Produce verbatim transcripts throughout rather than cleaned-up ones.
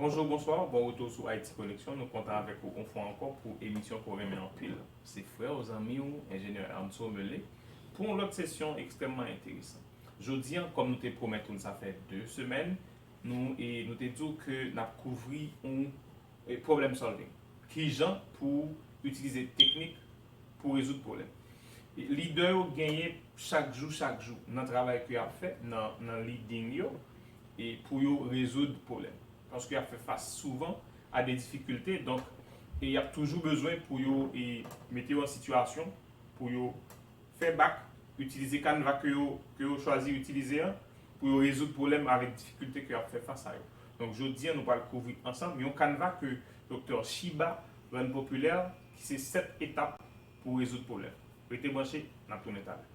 Bonjou, bonswa, bon retou sou Ayiti Koneksyon. Nou kontan avèk ou yon fwa ankò pou emisyon ke w renmen anpil. Se frè w, zanmi w, enjenyè Armso Mele, pou yon lòt sesyon ekstrèmman enteresan. Jodi a, kòm nou te pwomèt ou l sa fè de semèn, nou, e, nou te di w ke n ap kouvri yon, e, problem solving. Kijan pou itilize teknik pou rezoud pwoblèm. E lidè yo genyen chak jou, chak jou, nan travay ke y ap fè, nan, nan leading yo, e pou yo rezoud pwoblèm. Paske y ap fè fas souvan a de difikilte, donk, e y ap toujou bezwen pou yo, e, mete yo an sitiyasyon pou yo fè bak, itilize kanva ke yo, ke yo chwazi itilize an, pou yo rezoud pwoblèm avèk difikilte ke y ap fè fas a yo. Donk, jodi a, nou pral kouvri ansanm yon kanva ke Doktè Shiba rann popilè, ki se sèt etap pou rezoud pwoblèm. Rete branche, n ap tounen talè.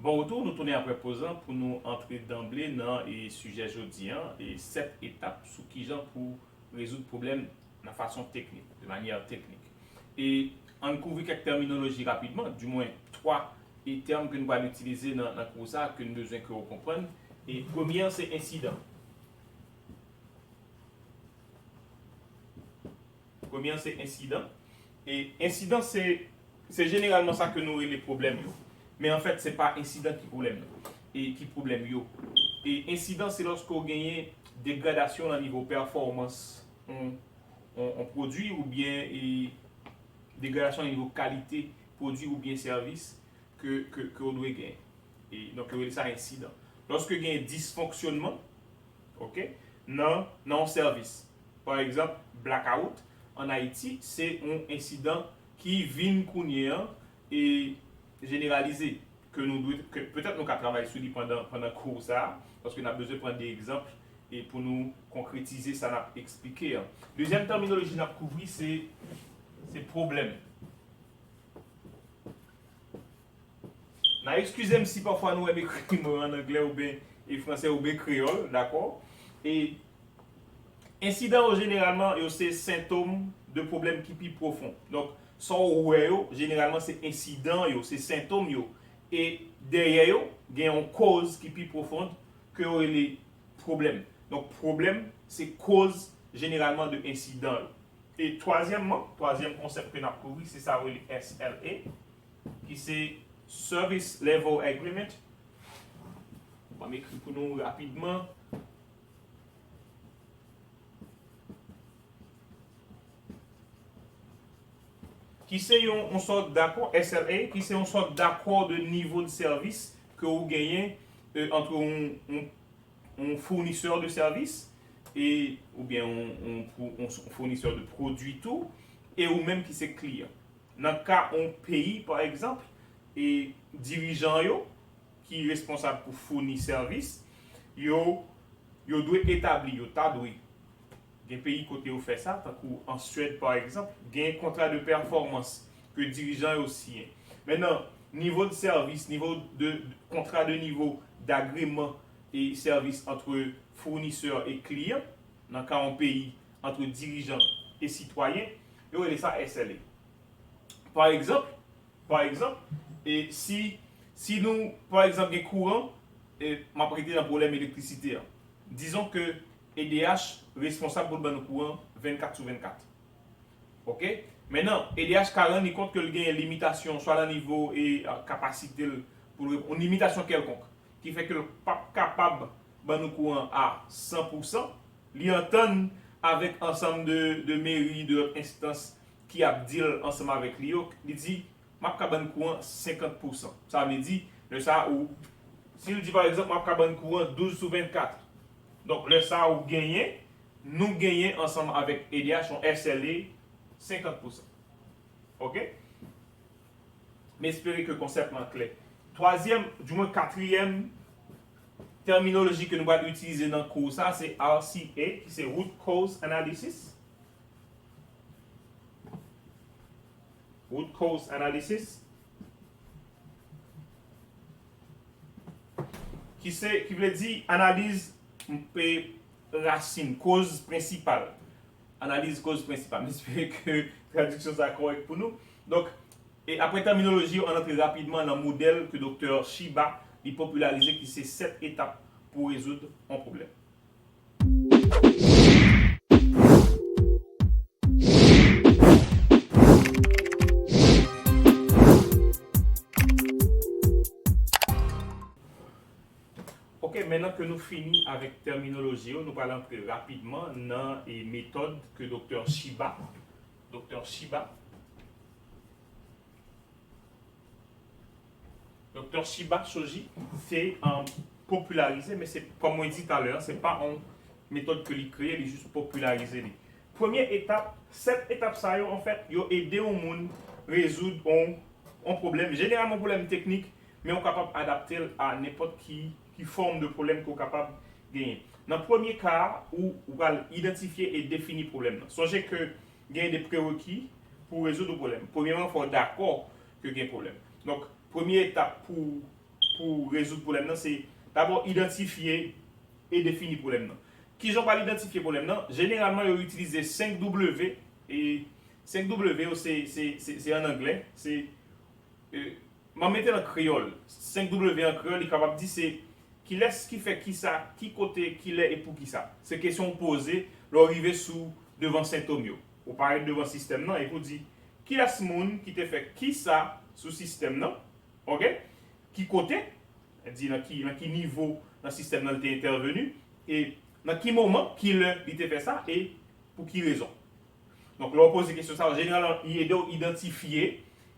Bon retou, nou tounen apre poz lan pou nou antre danble nan, e, sijè jodi a, e sèt etap sou kijan pou rezoud pwoblèm nan fason teknik, de manyè teknik. E ann kouvri kèk tèminoloji rapidman, di mwen twa, e, tèm ke nou pral itilize nan, nan kou sa a, ke n bezwen ke w konprann. E premye an, se ensidan. Premye an, se ensidan. E ensidan, se, se jeneralman sa ke nou rele pwoblèm yo. Men anfèt, se pa ensidan ki pwoblèm nan. E ki pwoblèm yo. E ensidan, se lòske w genyen degradasyon nan nivo pèfòmans yon, yon, yon pwodui oubyen, e, degradasyon nan nivo kalite pwodui oubyen sèvis ke, ke, ke w dwe genyen. E, donk, yo rele sa ensidan. Lòske gen disfonksyonman, oke, nan, nan yon sèvis. Pa egzanp, blackout ann Ayiti, se yon ensidan ki vin kounye a, e, jeneralize, ke nou dwe, ke petèt nou ka travay sou li pandan, pandan kou sa a, paske n ap bezwen pran de egzanp, e, pou nou konkretize sa n ap eksplike a. Dezyèm tèminoloji n ap kouvri, se, se pwoblèm. N a eskize m si pafwa nou wè m ekri mo yo ann anglè oubyen, e, fransè oubyen kreyòl, dakò? E ensidan yo jeneralman, yo se sentòm de pwoblèm ki pi pwofon. Donk, sa w wè yo, jeneralman, se ensidan yo, se sentòm yo. E dèyè yo, gen yon koz ki pi pwofon ke yo rele pwoblèm. Donk, pwoblèm, se koz jeneralman de ensidan yo. E twazyèmman, twazyèm konsèp ke n ap kouvri, se sa yo rele S L A, ki se Service Level Agreement. Ban m ekri pou nou rapidman. Ki se yon, yon sòt dakò, S L A, ki se yon sòt dakò de nivo de sèvis ke ou genyen, e, ant yon, yon yon founisè de sèvis, e, oubyen yon, yon, yon, yon founisè de pwodui tou, e ou menm ki se kliyan. Nan ka yon peyi, pa egzanp, e dirijan yo ki responsab pou founi sèvis, yo, yo dwe etabli, yo ta dwe, gen peyi kote yo fè sa, tankou an Swèd, pa egzanp, gen kontra de pèfòmans ke dirijan yo siyen. Mentnan, nivo de sèvis, nivo de, de kontra de nivo dagreman e sèvis ant founisè e kliyan, nan ka yon peyi, ant dirijan e sitwayen, yo rele sa S L A. Pa egzanp, pa egzanp, e si, si nou, pa egzanp, gen kouran, e m ap rete nan pwoblèm elektrisite a. Dizon ke E D H responsab pou l ban nou kouran vennkat sou vennkat. Oke? Mentnan, E D H ka rann li kont ke l gen limitasyon, swa nan nivo e, a, kapasite l pou l reponn, yon limitasyon kèlkonk, ki fè ke l p ap kapab ban nou kouran a san pou san. Li antann avèk ansanm de, de meri, de lòt enstans ki ap deal ansanm avèk li yo, li di, m ap ka ban n kouran senkant pou san. Sa vle di, lè sa a, ou, si l di, pa egzanp, m ap ka ban n kouran douz sou vennkat. Donk, lè sa a, ou genyen, nou genyen ansanm avèk E D H yon S L A senkant pou san. Oke? M espere ke konsèp lan klè. Twazyèm, di mwen katriyèm tèminoloji ke nou pral itilize nan kou sa, se R C A, ki se Root Cause Analysis. Root cause analysis. Ki se, ki vle di analiz, e, rasin, koz prensipal. analiz koz prensipal. M espere ke tradiksyon sa kòrèk pou nou. Donk, e apre tèminoloji yo, ann antre rapidman nan modèl ke Doktè Shiba li popilarize, ki se sèt etap pou rezoud yon pwoblèm. Ok, mennan ke nou fini avèk tèminoloji yo, nou pral antre rapidman nan e metòd ke Doktè Shiba, Doktè Shiba, Doktè Shiba Shoji te um, popilarize, men se, kòm mwen di talè, se pa yon metòd ke li kreye, li jis popilarize li. Premye etap, sèt etap sa yo, anfèt, yo ede yon moun rezoud yon, yon pwoblèm. Jeneralman, yon pwoblèm teknik, men ou kapab adapte l a nenpòt ki, ki fòm de pwoblèm ke w kapab genyen. Nan premye ka a, ou, ou pral idantifye e defini pwoblèm nan. Sonje ke gen de prereki pou rezoud yon pwoblèm. Premyèman, fò w dakò ke gen pwoblèm. Donk, premye etap pou, pou rezoud pwoblèm nan, se dabò idantifye e defini pwoblèm nan. Kijan w pral idantifye pwoblèm nan? Jeneralman, yo itilize senk W, e senk W yo se, se, se, se an anglè, se, e, m ap mete l an kreyòl. Senk W an kreyòl, li kapab di se kilès ki fè kisa, ki kote, kilè e poukisa. Se kesyon w poze lè w rive sou devan sentòm yo. Ou parèt devan sistèm nan epi w di, kilès moun ki te fè kisa sou sistèm nan? Ok? Ki kote? Di nan ki, nan ki nivo nan sistèm nan li te entèveni? E nan ki moman, ki lè li te fè sa? E pou ki rezon? Donk, lè w poze kesyon sa yo, jeneralman, li ede w idantifye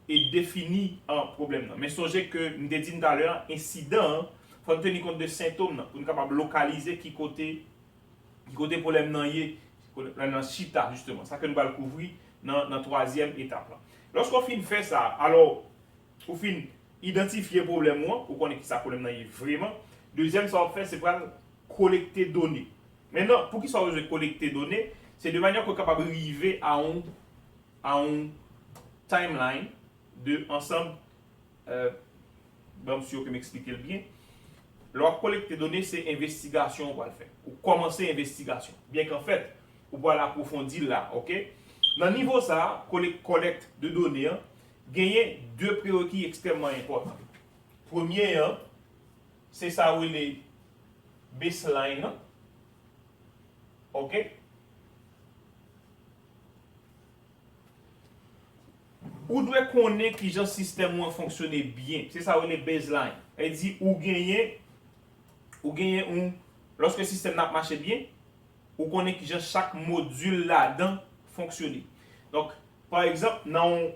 e defini an pwoblèm nan. Men sonje ke m te di n talè a, ensidan an, fò n teni kont de sentòm nan pou n kapab lokalize ki kote, ki kote pwoblèm nan ye, ki kote pwoblèm nan chita, jisteman. Sa ke nou pral kouvri nan, nan twazyèm etap la. Lòske w fin fè sa, alò, ou fin idantifye pwoblèm ou an, ou konnen kisa pwoblèm nan ye vrèman. Dezyèm sa w ap fè, se pral kolekte done. Mennan, poukisa w bezwen kolekte done? Se de manyè ke w kapab rive a yon, a yon timeline de ansanm, euh, ban m si ke m eksplike l byen. Lè w ap kolekte done, se envestigasyon ou pral fè. Ou kòmanse envestigasyon. Byen ke anfèt, ou pral apwofondi l la, ok? Nan nivo sa a, kolek-, kòlèkt de done an, genyen de prereki ekstrèmman enpòtan. Premye an, se sa yo rele baseline nan. Ok? Ou dwe konnen kijan sistèm ou an fonksyone byen. Se sa yo rele baseline. Sa vle di ou genyen, ou genyen yon, lòske sistèm nan ap mache byen, ou konnen kijan chak modil ladan fonksyone. Donk, pa egzanp, nan yon,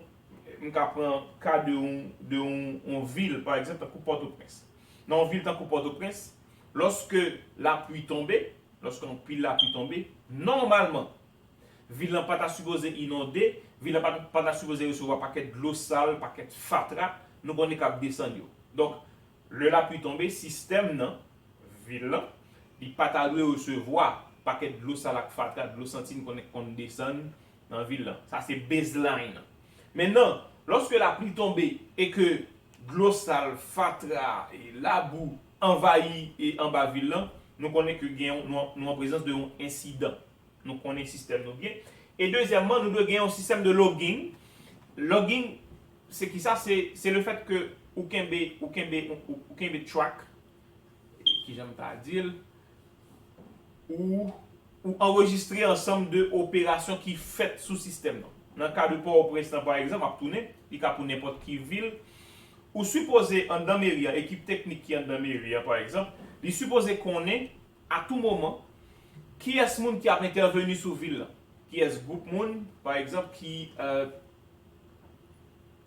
m ka pran ka de yon, de yon, yon vil, pa egzanp, tankou Pòtoprens. Nan yon vil tankou Pòtoprens, lòske lapli tonbe, lòske yon pil lapli tonbe, nòmalman, vil lan pa ta sipoze inonde, vil lan pa, pa ta sipoze resevwa pakèt dlo sal, pakèt fatra, nou konnen k ap desann yo. Donk, lè lapli tonbe, sistèm nan, vil lan, li pa ta dwe resevwa pakèt dlo sal ak fatra, dlo santi n konnen k konn desann nan vil lan. Sa se baseline nan. Mennan, lòske lapli tonbe e ke dlo sal, fatra, e labou anvayi e anba vil lan, nou konnen ke gen yon, nou, nou an prezans de yon ensidan. Nou konnen sistèm nou byen. E dezyèmman, nou dwe gen yon sistèm de logging. Logging, se kisa? Se, se le fèt ke ou kenbe, ou kenbe, ou, ou, ou kenbe track, kijan m ta di l, ou, ou anrejistre ansanm de operasyon ki fèt sou sistèm nan. Nan ka de Pòtoprens lan, pa egzanp, m ap tounen, li ka pou nenpòt ki vil, ou sipoze anndan meri an, ekip teknik ki anndan meri an, pa egzanp, li sipoze konnen a tou moman kiyès moun ki ap entèveni sou vil lan. Kiyès gwoup moun, pa egzanp, ki, euh,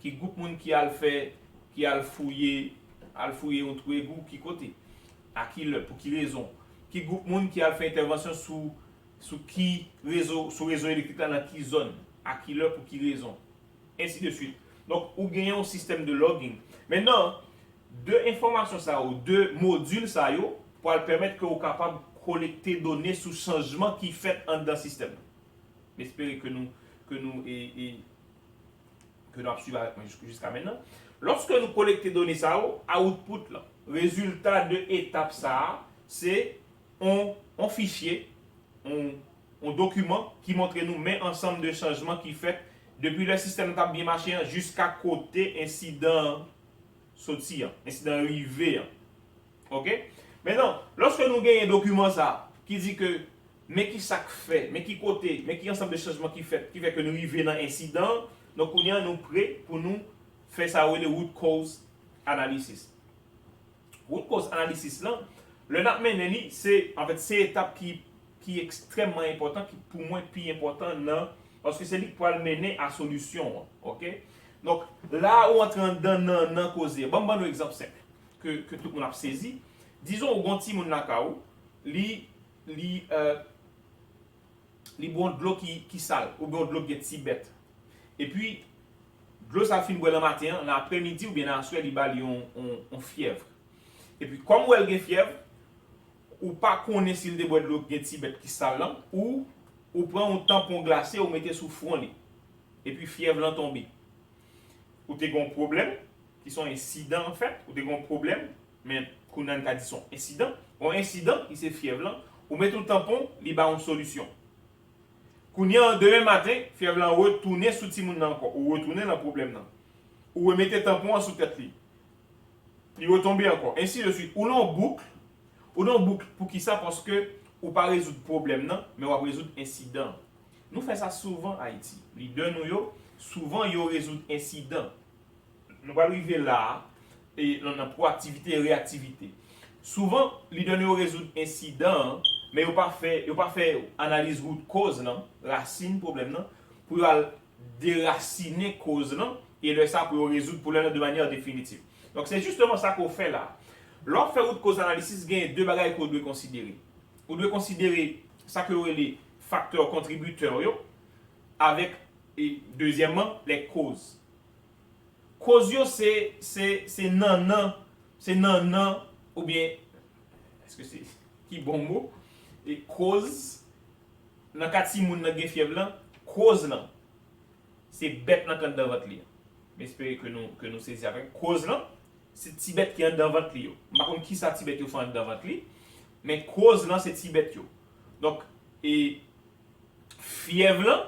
ki gwoup moun ki al fè, ki al fouye, al fouye yon twou egou, ki kote? A ki lè? Pou ki rezon? Ki gwoup moun ki al fè entèvansyon sou, sou ki rezo, sou rezo elektrik la, nan ki zòn? A ki lè? Pou ki rezon? Ensi de swit. Donk, ou genyen yon sistèm de logging. Mennan, de enfòmasyon sa yo, de modil sa yo, pral pèmèt ke ou kapab kolekte done sou chanjman ki fèt anndan sistèm nan. M espere ke nou, ke nou, e, e, ke nou ap swiv avèk mwen jis-, jiska mennan. Lòske nou kolekte done sa yo, output lan, rezilta de etap sa a, se on, on fichye, on, yon dokiman ki montre nou men ansanm de chanjman ki fèt depi lè sistèm nan t ap byen mache an jiska kote ensidan an soti an, ensidan an rive an. Oke? Mentnan, lòske nou genyen dokiman sa a ki di ke men ki sa k fè, men ki kote, men ki ansanm de chanjman ki fèt, ki fè ke nou rive nan ensidan an, donk kounye a nou pre pou nou fè sa yo rele root cause analysis. Root cause analysis lan, lè n ap mennen li, se, anfèt, se etap ki, ki ekstrèmman enpòtan, ki pou mwen pi enpòtan nan, paske se li k pral mennen a solisyon an, oke? Donk, la ou antre anndan nan, nan koze. Ban m ban nou egzanp senp, ke, ke tout moun ap sezi. Dizon ou gon timoun lakay ou, li, li, euh, li bwè yon dlo ki, ki sal, oubyen yon dlo ki gen ti bèt. Epi, dlo sa fin bwè nan maten an, nan apremidi oubyen nan aswè, li ba li yon, yon, yon fyèv. Epi, kòm ou wè l gen fyèv, ou pa konnen si l te bwè dlo ki gen ti bèt ki sal lan, ou, ou pran yon tanpon glase, ou mete sou fwon li. Epi, fyèv lan tonbe. Ou te gen yon pwoblèm, ki se yon ensidan, anfèt, ou te gen yon pwoblèm, men kounye a n ka di se yon ensidan. Yon ensidan, ki se fyèv lan, ou mete yon tanpon, li ba yon solisyon. Kounye a, demen maten, fyèv lan retounen sou timoun nan ankò, ou retounen nan pwoblèm nan. Ou remete tanpon an sou tèt li. Li retonbe ankò, ensi de swit. Ou nan yon bouk, ou nan yon bouk, poukisa? Paske ou pa rezoud pwoblèm nan, men w ap rezoud ensidan. Nou fè sa souvan Ayiti. Lidè nou yo, souvan yo rezoud ensidan. Nou pral rive la a, e nan, nan pwoaktivite e reyaktivite. Souvan, lidè nou yo rezoud ensidan an, men yo pa fè, yo pa fè analiz wout koz lan, rasin pwoblèm nan, pou yo al derasinen koz lan, e lè sa pou yo rezoud pwoblèm nan de manyè definitif. Donk, se jisteman sa ke w fè la. Lè w ap fè wout koz analisis, gen de bagay ke w dwe konsidere. Ou dwe konsidere sa ke yo rele faktè kontribitè yo, avèk, e, dezyèmman, lè koz. Koz yo se, se, se nannan, se nannan, oubyen, èske se, ki bon mo? E koz, nan ka timoun nan gen fyèv lan, koz lan, se bèt lan k anndan vant li an. M espere ke nou, ke nou sezi avèk koz lan, se ti bèt ki anndan vant li yo. M pa konn kisa ti bèt yo fè anndan vant li, men koz lan se ti bèt yo. Donk, e fyèv lan,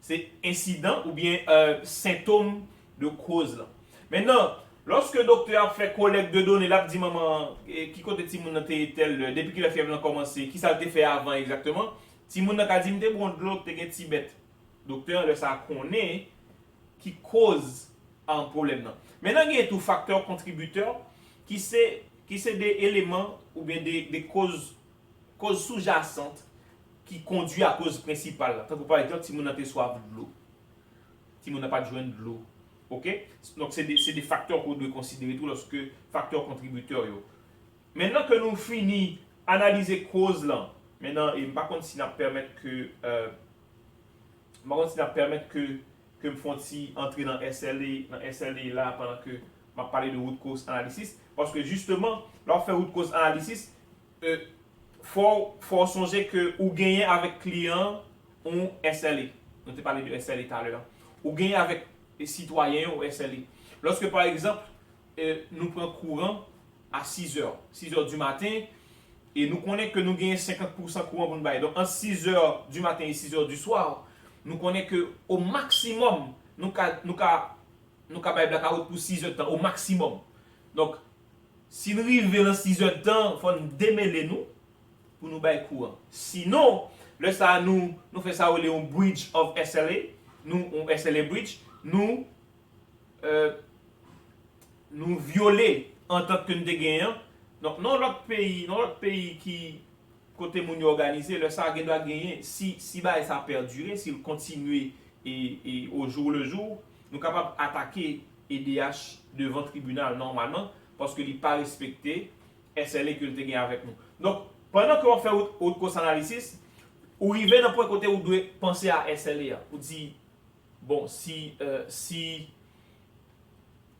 se ensidan oubyen, euh, sentòm de koz lan. Mentnan, lòske doktè a ap fè kolèk de done, l ap di manman an, e, ki kote timoun nan te ye tèl lè, depi kilè fyèv lan kòmanse, kisa l te fè avan egzakteman, timoun nan ka di, "M te bwè yon dlo k te gen ti bèt." Doktè an, lè sa a, konnen ki koz a pwoblèm nan. Mentnan, gen tou faktè kontribitè, ki se, ki se de eleman oubyen de, de koz, koz soujasant ki kondui a koz prensipal la. Tankou, pa egzanp, timoun nan te swaf dlo. Timoun nan pa t jwenn dlo. Oke? Donk, se de, se de faktè ke w dwe konsidere tou lòske faktè kontribitè yo. Mentnan ke nou fini analize koz lan, mentnan, e m pa konn si n ap pèmèt ke, euh, m pa konn si n ap pèmèt ke, ke m fè yon ti antre nan S L A, nan S L A la, pandan ke m ap pale de root cause analysis, paske jisteman, lè w ap fè root cause analysis, euh, fò, fò w sonje ke ou genyen avèk kliyan an yon S L A. Nou te pale de S L A talè a. Ou genyen avèk, e, sitwayen yo yon S L A. Lòske, pa egzanp, e, nou pran kouran a sizè, sizè di maten, e nou konnen ke nou genyen senkant pousan kouran pou n bay. Donk, ant sizè di maten e sizè di swa, nou konnen ke o maksimòm, nou ka, nou ka, nou ka bay blakawout pou sizè tan, o maksimòm. Donk, si n rive nan sizè tan, fò n demele nou pou nou bay kouran. Sinon, lè sa a, nou, nou fè sa yo rele yon breach of S L A, nou, yon S L A breach, nou, euh, nou vyole antant ke n te genyen an. Donk, nan lòt peyi, nan lòt peyi ki, kote moun yo òganize, lè sa a gendwa genyen, si, si bagay sa a pèdire, si l kontinye e, e au jour le jour, nou kapab atake E D H devan tribinal nòmalman, paske li pa respekte S L A ke l te gen avèk nou. Donk, pandan ke w ap fè root, root cause analysis, ou rive nan pwen kote ou dwe panse a S L A a. Ou di, bon, si, euh, si,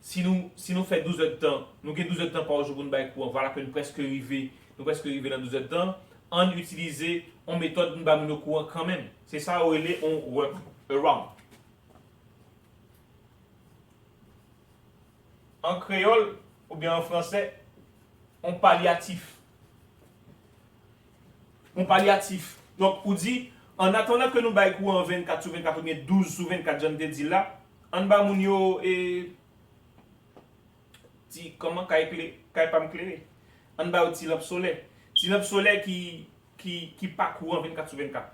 si nou, si nou fè douz èdtan, nou gen douz èdtan pa jou pou n bay kouran, vwala ke nou prèske rive, nou prèske rive nan douz èdtan, ann itilize yon metòd pou n ba moun yo kouran kanmenm. Se sa yo rele yon work around. An kreyòl oubyen an fransè, yon palyatif. Yon palyatif. Donk, ou di, An atandan ke nou bay kouran vennkat sou vennkat oubyen douz sou vennkat, jan m te di l la, ann ba moun yo, e, ti, kòman kay kle-, kay pa m klere. Ann ba yo ti lanp solè. Ti lanp solè ki, ki, ki pa kouran vennkat sou vennkat.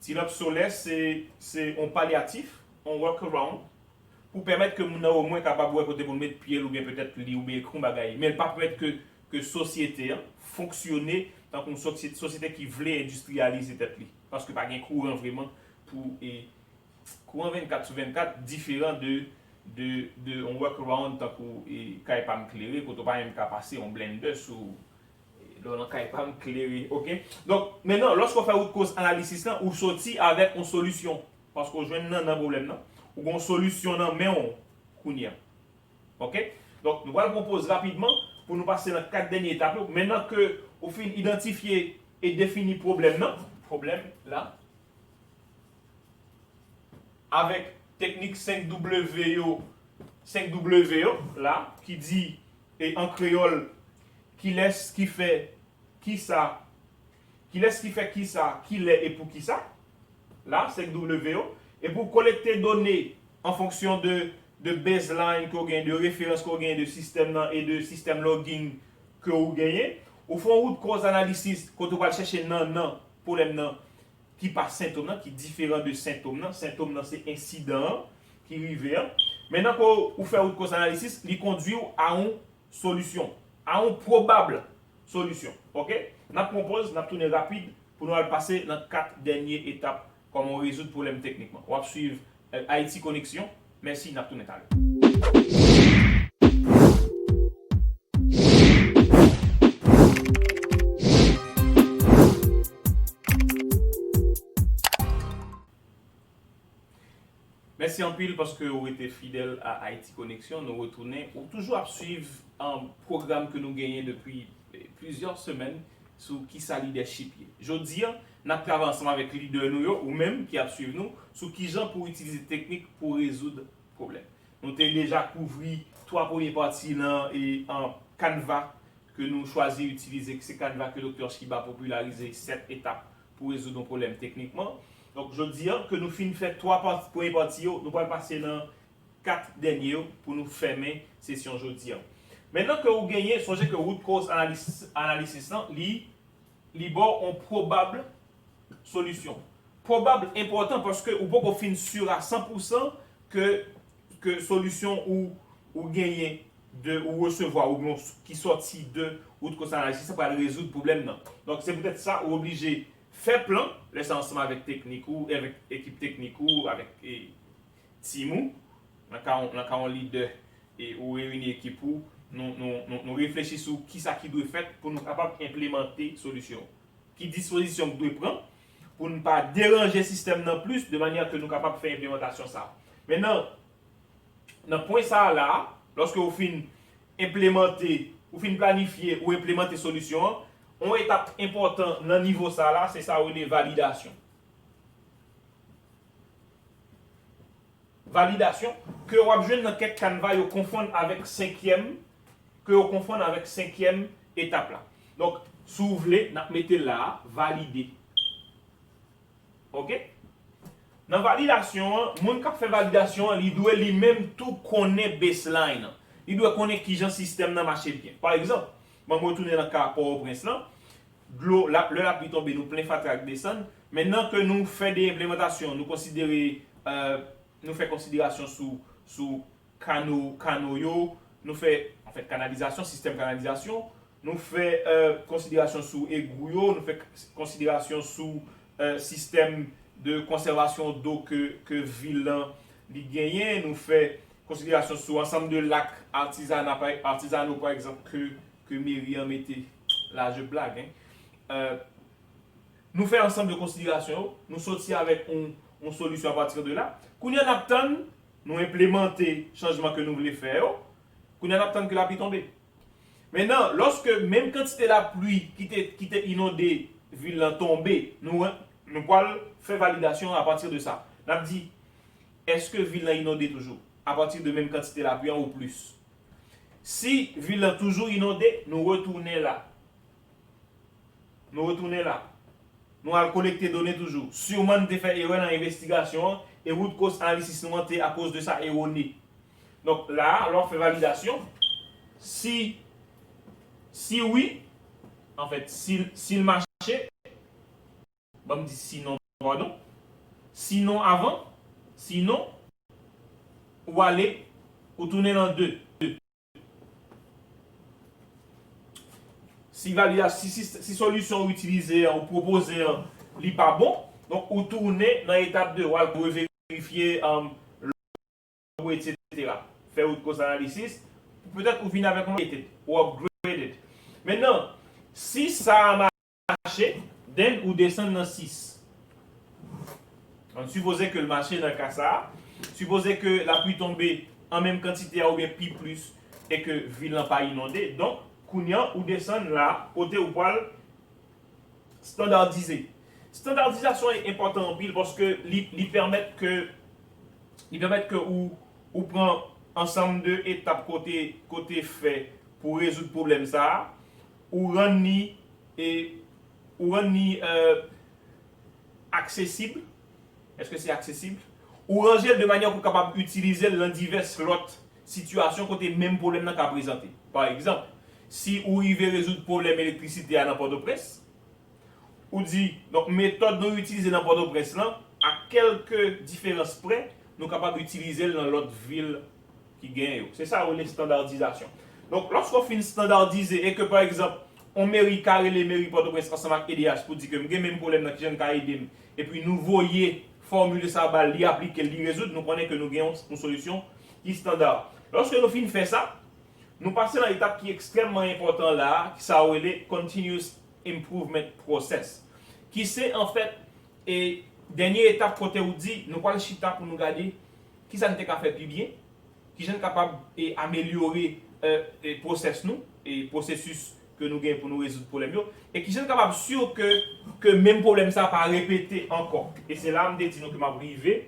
Ti lanp solè, se, se yon palyatif, yon workaround, pou pèmèt ke moun nan omwen kapab wè kote pou l met pye l oubyen petèt li oubyen ekri yon bagay. Men l pa pèmèt ke, ke sosyete an fonksyone tankou yon sosyete, sosyete ki vle endistriyalize tèt li. Paske pa gen kouran vreman pou, e, kouran vennkat sou vennkat diferan de, de, de yon workaround tankou, e, kay pa m klere, kote w pa menm ka pase yon blender sou, e, lè w nan kay pa m klere, oke? Donk, mentnan, lòske w fè wout koz analisis lan, ou soti avèk yon solisyon. Paske w jwenn nan, nan pwoblèm nan. Ou gen yon solisyon nan men w kounye a. Oke? Donk, nou pral pran poz rapidman pou nou pase nan kat dènye etap yo. Mentnan ke ou fin idantifye e defini pwoblèm nan, pwoblèm la, avèk teknik senk W yo, senk W yo la, ki di, e an kreyòl, kilès ki fè kisa, kilès ki fè kisa, kilè e poukisa, la, senk W yo, epi w kolekte done an fonksyon de, de baseline ke w genyen, de referans ke w genyen, de sistèm nan e de sistèm logging ke w genyen, ou fè yon wout koz analisis kote w pral chèche nan, nan pwoblèm nan, ki pa sentòm nan, ki diferan de sentòm nan. Sentòm nan se ensidan an ki rive an. Mentnan ke w fè wout koz analisis, li kondwi w a yon solisyon, a yon pwobab solisyon. Oke? N ap pran poz, n ap tounen rapid pou nou al pase nan kat dènye etap kòman w rezoud pwoblèm teknikman. W ap swiv, e, Ayiti Koneksyon. Mèsi, n ap tounen talè. Mèsi anpil paske w rete fidèl a Ayiti Koneksyon. Nou retounen. Ou toujou ap swiv, um, pwogram ke nou genyen depi, e, plizyè semèn sou kisa lidèchip ye. Jodi a, n ap travay ansanm avèk lidè nou yo, ou menm ki ap swiv nou, sou kijan pou w itilize teknik pou w rezoud pwoblèm. Nou te deja kouvri twa premye pati nan, e, an Canva ke nou chwazi itilize, se Canva ke Doktè Shiba popilarize, sèt etap pou rezoud yon pwoblèm teknikman. Donk, jodi a, ke nou fin fè twa pati, premye pati yo, nou pral pase nan kat dènye yo pou nou fèmen sesyon jodi a. Mentnan ke ou genyen, sonje ke wout koz analisis, analisis lan, li, li ba w yon pwobab solisyon. Pwobab enpòtan paske ou poko fin si a san pou san ke, ke solisyon ou, ou genyen de, ou resevwa, oubyen ki sòti de wout koz analisis lan pral rezoud pwoblèm nan. Donk, se poutèt sa, ou oblije fè plan, lè sa ansanm avèk teknik ou, avèk ekip teknik ou, avèk, e, tim ou, nan ka, nan ka yon lidè, e ou reyini ekip ou, nou, nou, nou, nou reflechi sou kisa ki dwe fèt pou nou kapab enplemante solisyon. Ki dispozisyon k dwe pran pou n pa deranje sistèm nan plis, de manyè ke nou kapab fè enplemantasyon sa a. Mentnan, nan pwen sa a la, lòske ou fin enplemante, ou fin planifye, ou enplemante solisyon an, yon etap enpòtan nan nivo sa a la, se sa yo rele validasyon. Validasyon, ke w ap jwenn nan kèk Canva yo konfonn avèk senkyèm, ke yo konfonn avèk senkyèm etap la. Donk, si w vle, n ap mete l la a, valide. Oke? Nan validasyon an, moun k ap fè validasyon an, li dwe li menm tou konnen baseline an. Li dwe konnen kijan sistèm nan mache byen. Pa egzanp, ban m retounen nan ka Pòtoprens lan. Dlo, la, lè lapli tonbe, nou plen fatra k desann. Mentnan ke nou fè de enplemantasyon, nou konsidere, e, nou fè konsiderasyon sou, sou kano, kano yo, nou fè, anfèt, kanalizasyon, sistèm kanalizasyon, nou fè, e, konsiderasyon sou egou yo, nou fè k-, konsiderasyon sou, e, sistèm de konsèvasyon dlo ke, ke vil lan li genyen, nou fè konsiderasyon sou ansanm de lak atizana, pa, atizano, pa egzanp, ke, ke meri an mete. La, je blague, hein. E, nou fè ansanm de konsiderasyon yo, nou soti avèk yon, yon solisyon apati de la. Kounye a n ap tann, nou enplemante chanjman ke nou vle fè yo. Kounye a n ap tann ke lapli tonbe. Mentnan, lòske menm kantite lapli ki te, ki te inonde vil lan tonbe, nou, nou pral fè validasyon apati de sa. N ap di, èske vil lan inonde toujou apati de menm kantite lapli an ou plis? Si vil lan toujou inonde, nou retounen la. Nou retounen la. Nou al kolekte done toujou. Siman n te fè erè nan envestigasyon an, e wout koz analisis nou an te akoz de sa erone. Donk la, lè w ap fè validasyon, si, si wi, anfèt, si, si l mache, ban m di sinon, padon, sinon avan, sinon, ou ale, ou tounen nan de. Si valida, si, si, si solisyon ou itilize an, ou pwopoze an, li pa bon, donk ou tounen nan etap de, w al reverifye, um, lòg ou, etsetera. Fè root cause analysis, petèt ou vin avèk yon updated, ou upgraded. Mentnan, si sa a mache, then ou desann nan sis. Ann sipoze ke l mache nan ka sa a. Sipoze ke lapli tonbe an menm kantite a oubyen pi plis e ke vil lan pa inonde. Donk, kounye a, ou desann la, kote ou pral standardize. Standardizasyon an enpòtan anpil paske li, li pèmèt ke, li pèmèt ke ou, ou pran ansanm de etap kote, kote fè pou rezoud pwoblèm sa a, ou rann li, e, ou rann li, euh, aksesib. Èske se aksesib? Ou ranje l de manyè pou w kapab itilize l nan divès lòt sitiyasyon kote menm pwoblèm nan ka prezante. Pa egzanp, si ou rive rezoud pwoblèm elektrisite a nan Pòtoprens, ou di, donk, metòd nou itilize nan Pòtoprens lan, a kèlke diferans prè, nou kapab itilize l nan lòt vil ki genyen yo. Se sa yo rele estandadizasyon. Donk, lòske w fin estandadize e ke, pa egzanp, yon meri ka rele meri Pòtoprens ansanm ak E D H pou di ke m gen menm pwoblèm nan, kijan n ka ede m, epi nou voye fòmilè sa a ba l, li aplike l, li rezoud, nou konnen ke nou gen yon, yon solisyon ki estanda. Lòske nou fin fè sa, nou pase nan etap ki ekstrèmman enpòtan la a, ki sa yo rele continuous improvement process, ki se, anfèt, e, dènye etap kote ou di, nou pral chita pou nou gade kisa n te ka fè pi byen, kijan n kapab, e, amelyore, e, e, pwosès nou, e, pwosesis ke nou gen pou nou rezoud pwoblèm yo, e kijan n kapab si ke, ke menm pwoblèm sa a pa repete ankò. E se la m te di nou ke m ap rive,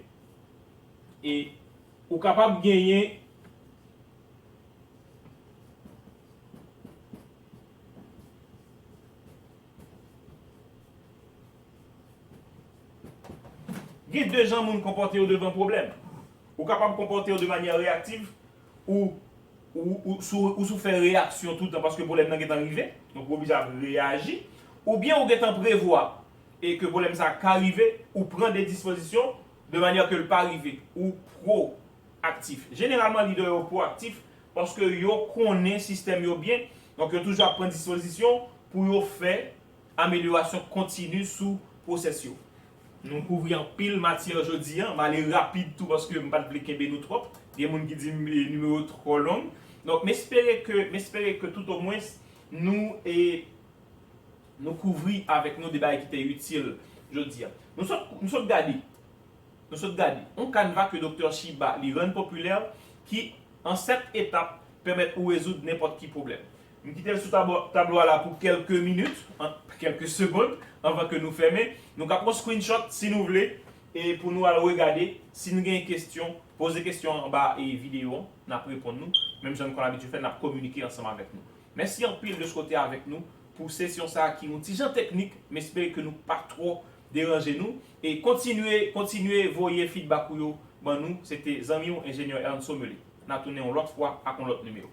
e ou kapab genyen Gen de jan moun konpòte yo devan pwoblèm. Ou kapab konpòte yo de manyè reyaktif, ou, ou, ou, sou, ou sou fè reyaksyon toutan paske pwoblèm nan gentan rive, donk ou oblije ap reyaji, oubyen ou gentan prevwa e ke pwoblèm sa a ka rive, ou pran de dispozisyon de manyè ke l pa rive, ou pwoaktif. Jeneralman, lidè yo pwoaktif paske yo konnen sistèm yo byen, donk yo toujou ap pran dispozisyon pou yo fè amelyorasyon kontini sou pwosès yo. Nou kouvri anpil matyè jodi a, m ale rapid tou paske m pa t vle kenbe nou twòp. Gen moun ki di m, e, nimewo twò long. Donk, m espere ke, m espere ke toutomwens nou, e, nou kouvri avèk nou de bagay ki te itil jodi a. Nou sot, nou sot gade, nou sot gade yon kanva ke Doktè Shiba li rann popilè, ki an sèt etap pèmèt ou rezoud nenpòt ki pwoblèm. M kite l sou tablo, tablo a la pou kèlke minit, an, kèlke segonn, anvan ke nou fèmen. Nou ka pran screenshot si nou vle, e pou nou al regade. Si nou gen kesyon, poze kesyon anba, e, videyo an, n ap reponn nou. Menm jan nou konn abitye fè, n ap kominike ansanm avèk nou. Mèsi anpil de sot avèk nou pou sesyon sa a ki yon ti jan teknik, m espere ke nou pa twò deranje nou. E kontinye, kontinye voye feedback ou yo ban nou. Se te zanmi w, enjenyè Ernso Mele. N a tounen yon lòt fwa ak yon lòt nimewo.